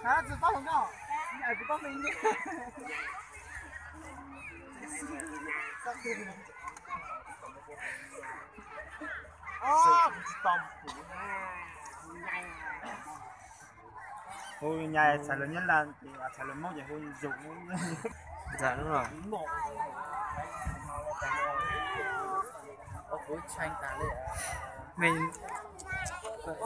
Hu nyai txhais lus Nyab Laj, txhais lus Hmoob ces hu zus. Ntxawm no los. Me, cov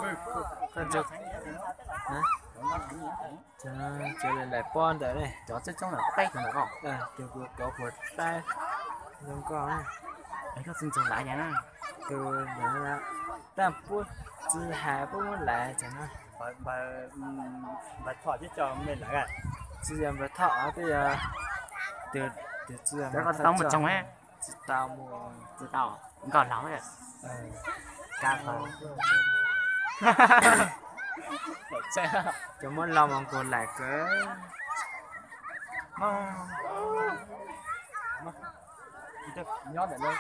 laim pob ntawm ne, cov txob coob ntawm qeb ntawm koj, tus kuv kauv puas taib zoo nkauj. Koj txiv ntxawg lav cas na? Tus ntawd, tab puab tsis hais puab muab laim cas na. Npawg Thoj thiab cov me lawv, tsis yog npawg Thoj, twb yog tus, tus tsis yog npawg Thoj, tsis tau mus, tsis tau nkauj laug. Cov muab los mas nkaus laim kawg. Nyob ntawm no.